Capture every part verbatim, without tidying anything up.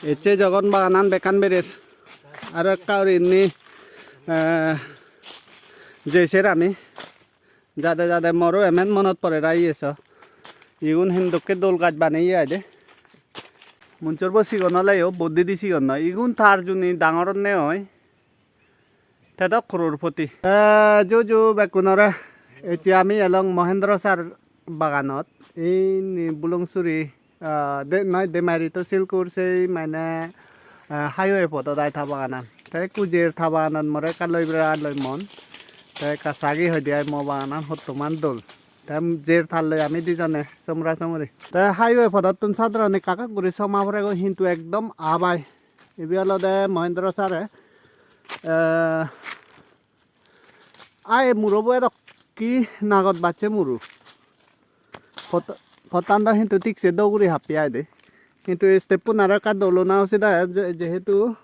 Ecche jogon baganan bekkan berer. Aro ekka guri inni, eh, jei ser ami. Jade jade moro emen monot porer ai iye so. Igun hindokke dol gaj baneye ai de. Munchor bo sigon oleyo, boddidi sigon noi. Igun tar juni dangor onne oi. Te do crorepoti. Eh, ju ju bekkunore. Ecche ami elong Mohendro sir baganot. Inni Bulungsuri, ah, de, noi, Demari to Silkur sei mane, ah, highway podot ai ta baganan. Te ekku jer ta baganot more ekka loi bera loi mon. Te ekka sagi hoide ai mo baganan hottoman dol. Te jer talloi ami dijone somra somri. Te highway podottun sadaron ekka ekka guri soma poregoi hintu ekdom abai. Ibe olode Mohendro sir-e, eh, Ai murobo edok ki nagot bacche muro. Pot-, pottan do hintu thik se do guri happi ai de. Hintu step-un aro ekka dol ona usit age, je-, jehetu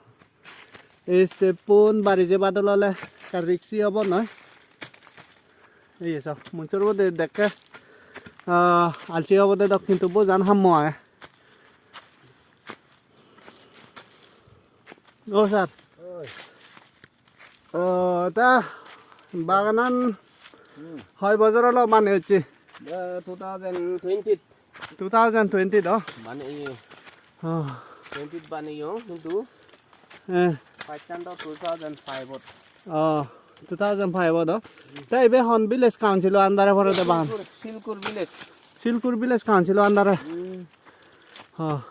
ei step-un bari jebadol ole ekka risky obo noi. Ei so, munchor bode dekke, ah, alsi obode dok hintu bojan hammo age. O sir. Oi. O, ta baganan Hmm. hoi bojor olo bane hocche? Eh, two thousand twenty. Two thousand twenty do? Bane iye. Oh. Twenty bane yo, hintu Eh. pachan do two thousand five ot. Oh, two thousand five ot do? Ta ibe hon village council o under e porede bagan? Silkur, Silkur village. Silkur village council o under e? Hmm. Oh.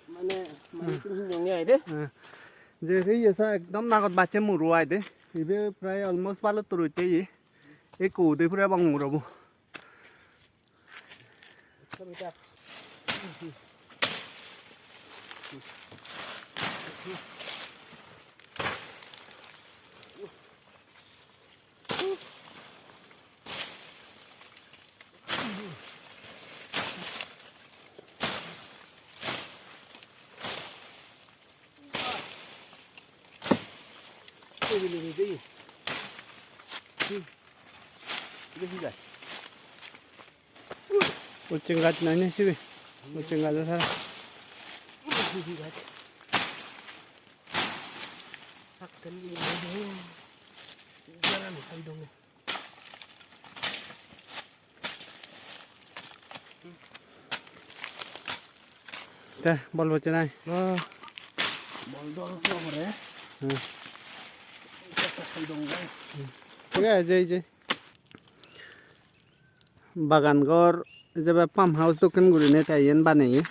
Mane, mane tumi hinjonge ai de. Eh, je se iye so ekdom nagot bacche muro ai de. Ibe prai almost baluttur oitte iye. Ekko ude pura bang murobo. Uccheng gaj noi ne sibe? Uccheng gajo sara. Te bol bocche nai? Ah, bol dol pore. Hmm. Thik age, jei, jei. Bagan ghor ejebe farm house dokken gurinei te iyen baneye.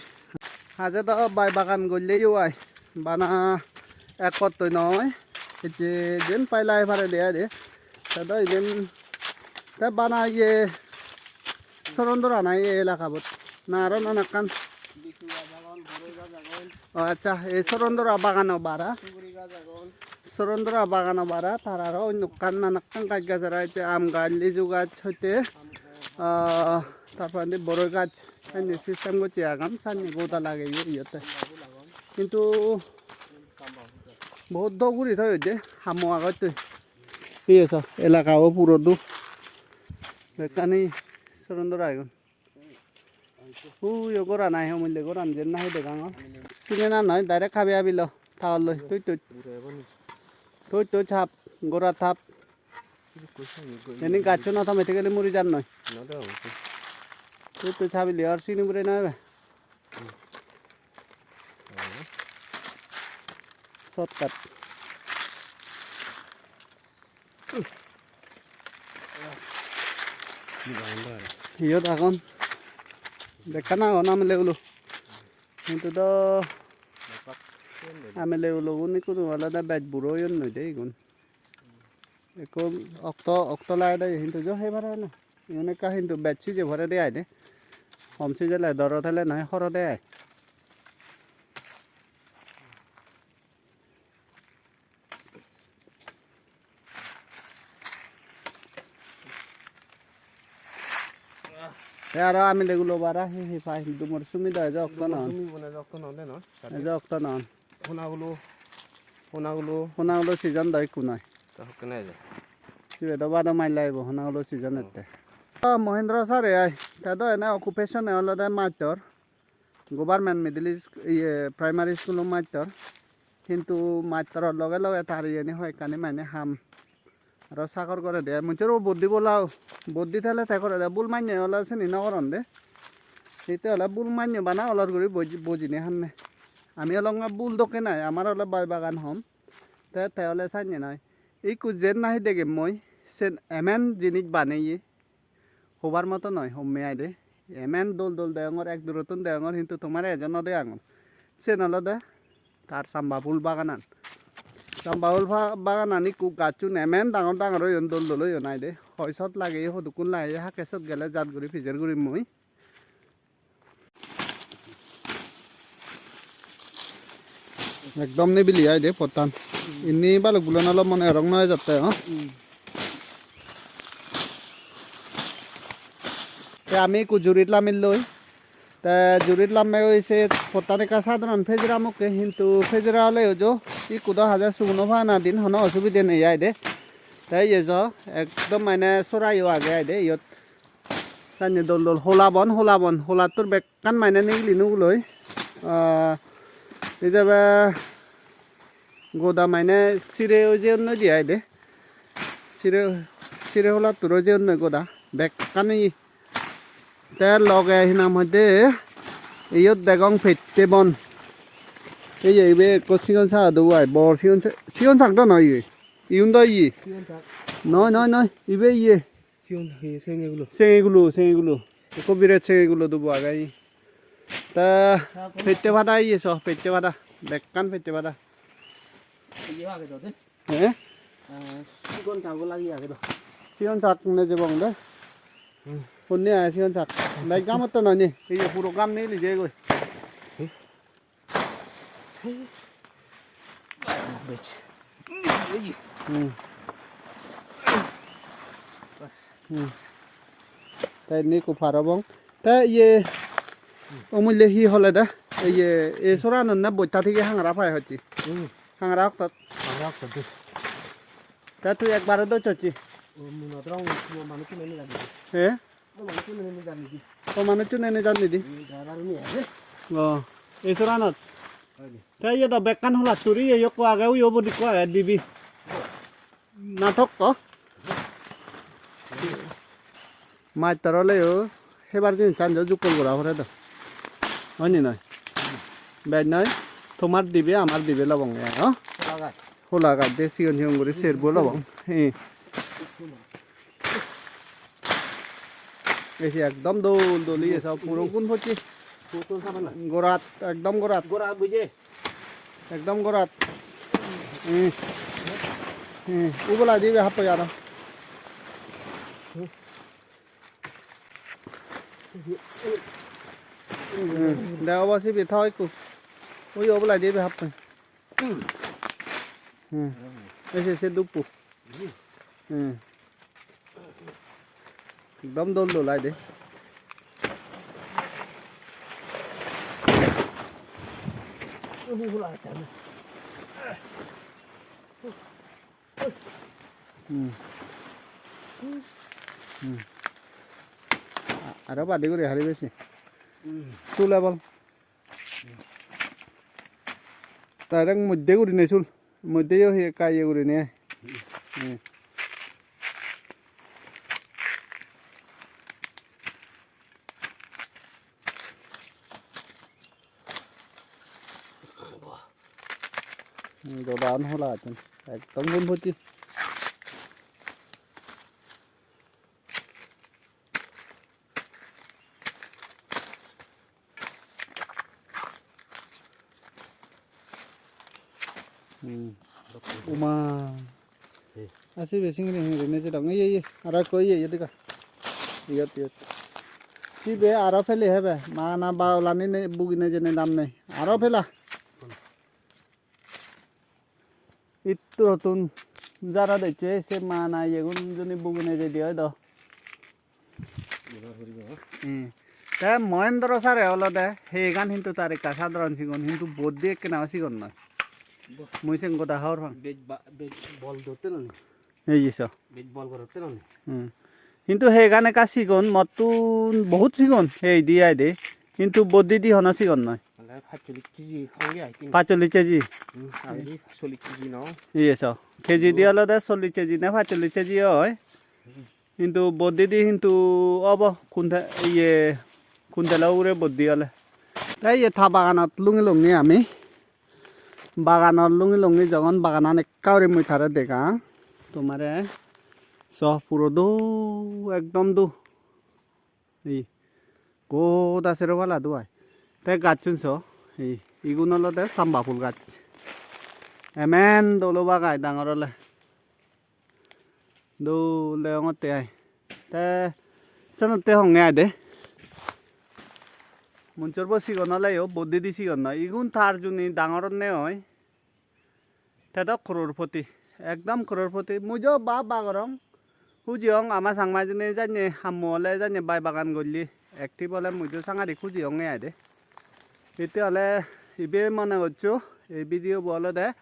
Haje do bai bagan golleyo ai. Bana ek pottoi noi. Ecche jen pai lai pare de ai de. Te do iben te bana iye sorondora na iye elakabot. Na aro nanakkan. O accha, ei sorondora bagano bara. Sorondora bagano bara, tar aro onno ekkan nanakkan gaj gajara ecche, aam gaj, lichu gaj hoite, ah, tar porendi boroi gaj, sanne system gocche agon, sanne goda lageye iyotte. Hintu bohut do guri toye de, hammo agotte. Iye so, elaka o puro do. Bekkani sorondora igun. Uyo goran ai, homille goran jen nahi degangor. Sine na noi, direct habi habi lo, tawar loi, tuj tuj. Tuj tuj hap, gorat hap. Eni gacchun automatically muri jan noi. Tuj tuj habile ar sini muri na ebe. Shortcut. Iyot agon. Bekkan agon amele ulo. Hintu do amele ulogun ikkunu olode bej buro oyon noi de igun. Ekko okto, okto lagede hintu jo hebar oi na. Igun ekka hintu bej sije porede ai de. Hom sijele doro tele noi horode ai. Te aro amele gulo bara hi hi pai, dumor sumi do ejo okto non. Sumi bone ejo okto non de non. Ejo okto non. Honagulo, honagulo. Honagulo season do ikku noi. Ta hokkene ejo. Sibe do bado maj lagibo honagulo season ette. Oh, Mohindra sir e ai. Te do ene occupation e olode mastor. government middle is-, iye, primary school-o mastor. Hintu mastoror loge loge tar iyeni hoyekkani mane ham aro sagor gore de. Munchoro boddi bolao, boddi tele te gore de, bul manye ole seni no goron de. Hitte ole bul manye bana olor guri boj-, bojine hanne. Ami olonge bul dokke nai, amar ole bai bagan hom. Te, te ole sanye noi. Ikku jen nahi degem mui, sen emen jinis baneye. Hobar moto noi, homme ai de. Emen dol dol degongor, ek durottun degongor, hintu tomare ejo no degangor. Sen olode tar samba phul baganan. Samba phul ba-, baganan ikku gacchun emen dangor dangor oyon, dol dol oyon ai de. Hoi sot lageye, hodukkun lageye, hakke sot gele jat guri pijer gurim mui. Ekdom nibili ai de pottan. Inni balok bulon olo mone orok noi jatte, oh. Hmm. Te ami ikku jurit lamilloi. Te jurit lamme oi se pottan ekka sadharon pejera mukke, hintu pejera oleyo jo ikku do haja suguno pana din hono osubide nei ai de. Te iye jo ekdom mane sorayo age ai de iyot. Sanne dol dol hola bon, hola bon, holattur bekkan mane nigili nuguloi. Ah, ejebe goda mane sire oi jeyonnoi di ai de. Sire, sire holattur oi jeyonnoi goda. Bekkani. Te loge hi nang hoide, iyot degong pette bon. Ei je ibe ekko sigon saga do ai, bor sigon sa-, sigon sak do noi ibe. Iyun do iye. Sigon sak. Noi, noi, noi, ibe iye. Sigon he, senge gulo. Senge gulo, senge gulo. Ekko biret senge gulo dubo age iye. Ta pette pada iye so, pette pada. Bekkan pette pada. Iye age do de. He? Ah, sigon sak lagi age do. Sigon sak nejebong de. Hmm. Honni age sigon sak. Bek gamotte noi ni. Iye puro gam nigili jeyegoi. Hmm. Hmm. Hmm. Te inni ekko par obong. Te iye, Omulye hi hole de? Iye, e soranot na bosta thige hangara pai hocche. Hmm. Hangara oktot. Hangara oktot de. Te tui ekbare doj hocche. O, mui no dorong, mo manuchchune nejadon. He? Mo manuchchune nejadon di. To manuchchune nejadon di? Hmm, driver-une age. O, e soranot. Oi de. Te iye do bekkan hola suri, iye ekko age, uyo ubot ekko age, dibe. Nathok to. Mastor oleyo hebar jinissan jo jukkol gora pore do. Hoi ni noi? Bej noi? Tomar dibe, amar dibe lobonge, no? Hola gaj. Hola gaj de sigon sigon guri serbo lobong. He. Ei se ekdom dol dol iye sob puro gun pocche. Photo sabe na. Gorat, ekdom gorat. Gorat buje. Ekdom gorat. Hmm. Hmm. Ubolai dibe happoi aro. Hmm. De obo sibe tho ekku. Ui ubolai dibe happoi. Hmm. Ei se, se duppu. Hmm. Ekdom dol dol ai de. Hmm. Hmm. A-, aro badi guri hali besi. Hmm. Sul ebol. Direct moddhe gurinei sul. Moddhe yo hi ekka iye gurinei. Hmm. Hmm, godan hola ecchon. Ekdom gun pocche. Hmm. Uma. He. Asi be singri singri neje dong. Iye, iye. Aro ekko iye, iye dega. Iyot, iyot. Sibe aro pele hebe. Mana baolani ne, bugi nejene dam nei. Aro pela. Itturottun jara decche se mana iyegun juni bugi nejedi oi do. Hmm. Te Mohendro sare olode hegan hintu tar ekka sadharon sigon, hintu boddi ekkena sigon noi. Bo- Mui sen goda hobor pang. Bej ba-, bej bol dhotte noni. Ei iso. Bej bol gorotte noni. Hmm. Hintu hegan ekka sigon, mottun bohut sigon, hei di ai de. Hintu boddi di hono sigon noi. Ole pachchollish keji honge, I think. Pachchollish keji. Hmm, age di pachchollish keji no. Iye so. Keji di olode chollish keji ne pachchollish keji oi. Hintu boddi di hintu obo kunte-, iye, kuntelo ugure boddi ole. Te iye ta baganot lungi lungi ami. Baganor lungi lungi jogon baganan ekka guri mui tare degang. Tomare so puro do, ekdom do. Ei, goda sero pala do ai. Te gacchun so, ei, igun olode samba phul gach. Emen dol obagai dangor ole. Dol degongotte ai. Te senotte honge ai de. Munchor bo sigon ole yo, boddi di sigon noi. Igun tar juni dangor onne oi. Te do crorepoti, ekdom crorepoti. Mui jo ba ba gorong. Huji ong ama Changma jine janye hammo ole janye bai bagan golle. Active ole mui jo sangari huji onge ai de. Hitte ole ibe mone goccho, ei video bo olode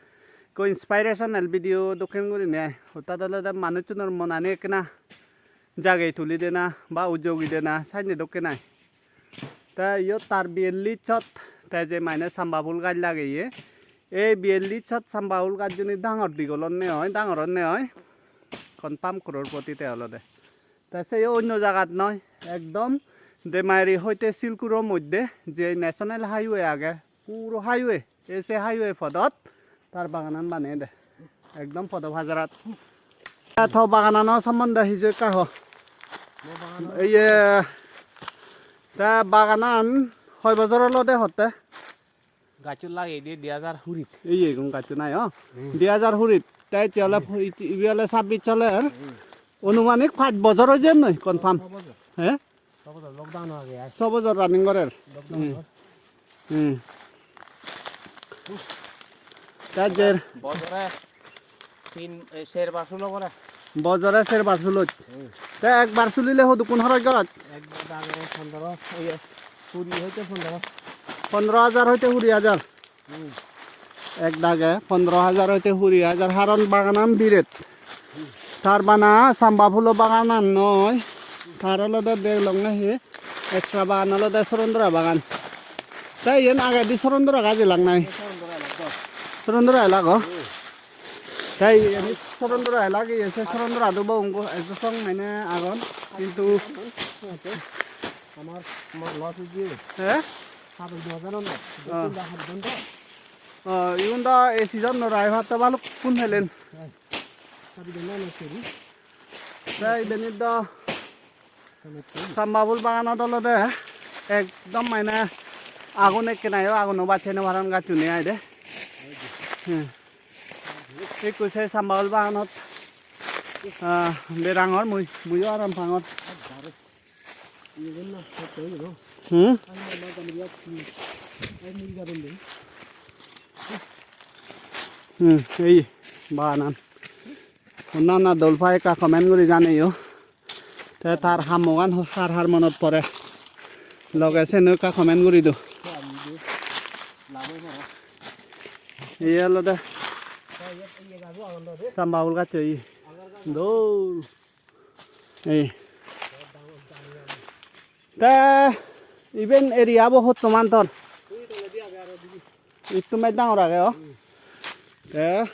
ekko inspirational video dokken gurinei ai. Ottat olode manuchunor monani ekkena jagei tuli dena ba ujogi dena sanye dokken ai. Te iyot tar biyelli shot, te je mane samba phul gaj lageye. Ei biyelli shot samba phul gajjuni dangor digol onne oi, dangor onne oi. Confirm crorepoti te olode. Te se onno jagat noi, ekdom Demagiri hoite Silkuro moddhe je national highway age, puro highway. Ei se highway podot tar baganan baneye de. Ekdom podo pajarat. Te to baganano sombonde hiju ekka ho. Iye, te baganan hoi bojor olode hotte? Gacchun lageye de di hajar hurit. Iye, gun gacchun ai, o? Hmm. Di hajar hurit. Te ecche ole, ibe ole sabbish soler. Hmm. Onumanik pach bojor oye noi, confirm. Pach bojor. He? Sw bojor lockdown age ai. Sw bojor running gorer. Lockdown. Hmm. Oi. Hmm. Te jer bojore tin, eh, serbar sulo gore. Bojore serbar sulot. Hmm. Te ekbar sulile hodukkun horoj gorot? Ekbar dage pondro, oye, kuri hoite pondro. Pondro hajar hoite kuri hajar. Hmm. Ek dage pondro hajar hoite kuri hajar, haron baganan biret. Tar bana samba phulo baganan noi, tar olode deglonge hi extra bagan olode sorondora bagan. Te iyen agedi sorondora gaj elak nai? Sorondora elak do. Sorondora elak o? Hmm. Te iyen sorondora elak, iyen se sorondora do bo ungo ejo song mane agon, hintu amar, amar loss oye. He? Sabol do hajar on do. Oh. Dui tin hajar on do. Oh, igun do ei season-ot rai patte balukkun pelen. Te ibenit do samba phul baganot olode ekdom mane agun ekkena yo, aguno bacche no paron gacchune ai de. Hmm. Ekku se samba phul baganot, ah, berangor mui, muiyo aram pangor. Hmm? Hmm, ei baganan. Honna honna dol pai ekka comment guri janeyo. Te tar hammogan har har monot pore. Loge seno ekka comment guri do. Iye olode samba phul gaccho iye. Dol. Ei. Te iben area bo hottoman ton? Ittu mej dangor age o. Te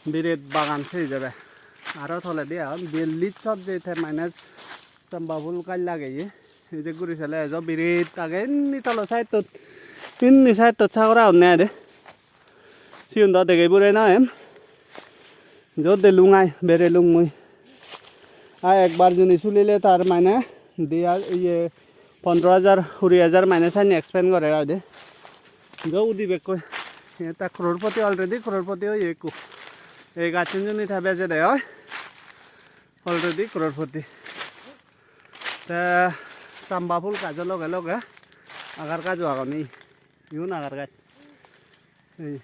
biret bagan se ijebe. Aro toledi agon, biyelli shot je te mane samba phul gaj lageye. Ije guri sele ejo biret age, inni tolo side-ot, inni side-ot sagor agonne ai de. Sigun do degei pure no em. Jo delung ai, berelung mui. Ai ekbar juni sulile tar mane di ha-, iye, pondro hajar, kuri hajar mane sani expend gore ai de. Jo udi bekkoi. Iye ta crorepoti, already crorepoti oye ekku. Ei gacchun juni ta bejede oi. Already crorepoti. Te samba phul gajo loge loge agar gajo agon ei. Igun agar gaj. Ei.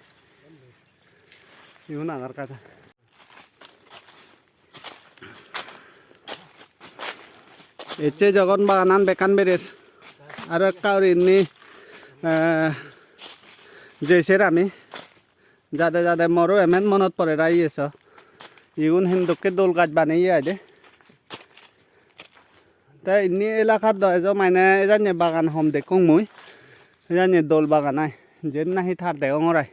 Igun agar gaj. Ecche jogon baganan bekkan berer. Aro ekka guri inni, eh, jei ser ami. Jade jade moro emen monot porer ai iye so. Igun hindokke dol gaj baneye ai de. Te inni elakat do ejo mane ejanye bagan hom dekkong mui. Ejanye dol bagan ai. Jen nahi tar degongor ai.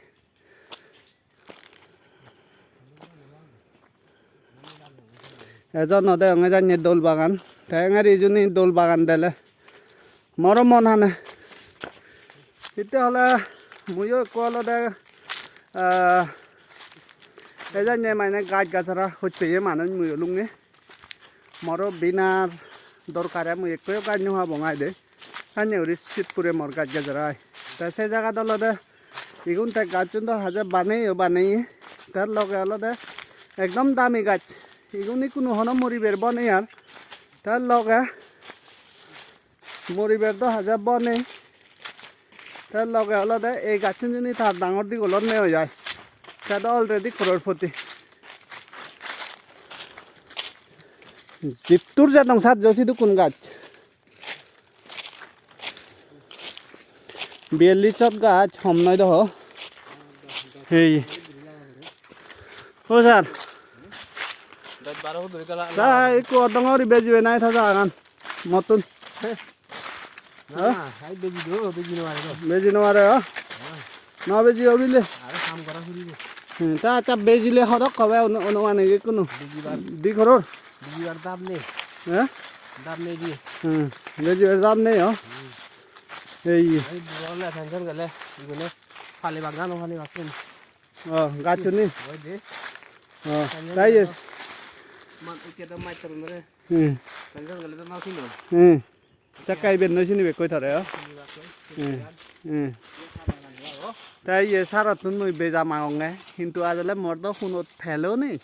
Ejo no degong ejanye dol bagan. Te engari ijuni dol bagan dele. Moro mon hane. Hitte hole muiyo ekko olode, ah, ejanye mane gaj gajara hoj peye manuj muiyo lunge. Moro binar dorkare mui ekkoyo gaj no habong ai de. Sanye guri sit pure mor gaj gajara ai. Te se jagat olode igun te gajchun do haje baneyo baneye. Tar loge olode ekdom dami gaj. Igun ikkunu hono moriber bo nei ar. Tar loge moriber do haje bo nei. Te loge olode ei gacchun juni tar dangor digolor nei oi jai. Te do already crorepoti. Jittur jadong sajjo sidukkun gach. Biyallish ot gach hom noi do ho. Hei. O sir. Doj baro huduri gala. Ta ikku odong ori bejibe nai thaja agan. Mottun. Na, na, ai beji do, beji no pare do. Beji no pare, o? No beji o bile. Aro kam gora puribo. Hmm, ta accha bejile hodok hobe onu-, onumane ikkunu? Bejibar. Di crore? Bejibar dam nei. He? Dam nei di. Hmm, bejibar dam nei, o? Hmm. Ei. Ai buro le pension gele, igune pali bag na no pali bag kun. O, gachchuni? Oi de. O, pension tai gele yes. Man ikke do mai torun re. Hmm. Pension gele do no sino. Hmm. Chakka iben noi sini bekkoi tore, o? Hmm, hmm. Te iye sarottun mui beja mangonge, hintu ajole mor do hunot telo nei.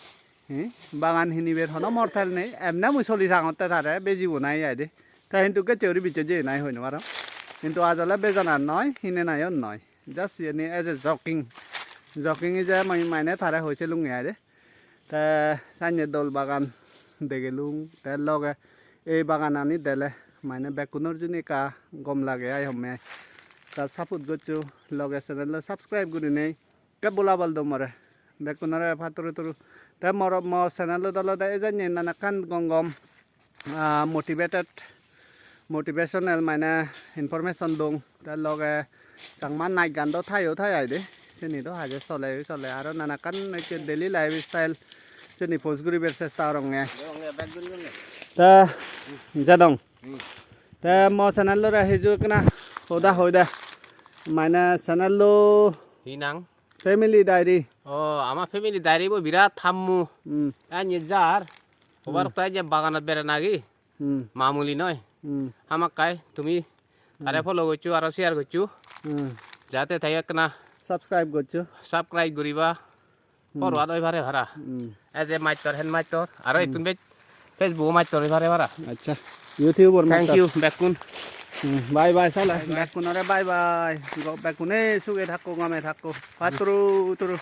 Hi? Bagan hiniber hono mor tel nei. Emne mui soli sangotte tare bejibo nai ai de. Te hintu gecche guri bicche jeye nai hoi no parong. Hintu ajole bejanar noi, hinenayo noi. Just iyeni as a joking. Joking ije mui mane tare hoi selunge ai de. Te sanye dol bagan degelung, te loge ei baganani dele mane bekkunor juni ekka gom lage ai homme ai. Ta support goccho, loge channel-o subscribe gurinei ekka bolabal do more. Bekkunore patturu turu. Te moro mo channel-ot olode ejanye nanakkan gom gom ah, motivated, motivational mane information dong. Te loge Changma naj gan do thayo thai ai de. Seni do haje sole sole. Aro nanakkan ecche daily lifestyle seni post guribar chesta goronge. Te jadong. Te mo channel lore hiju ekkena hoda hoide. Mane channel lo Hi nang? Family diary. O, ama family diary bo birat hammu. Hmm. Anye jar. Hmm. Obar okto je baganot bere nagi. Hmm. Mamuli noi. Hmm. Hamakkai tumi tare Hmm. follow goccho aro share goccho. Hmm. Jate tai ekkena Subscribe goccho. Subscribe guriba. Hmm. Forward oi pare para. Hmm. As a mattor, hen mattor. Aro Hmm. ittun bej Facebook-o mattor oi pare para. Accha. YouTube-or Thank mattor. you, bekkun. Hmm, bye bye, sale. Bye bye. Bekkunore bye bye. Go-, bekkune suge thakko, gome thakko. Patturu turu.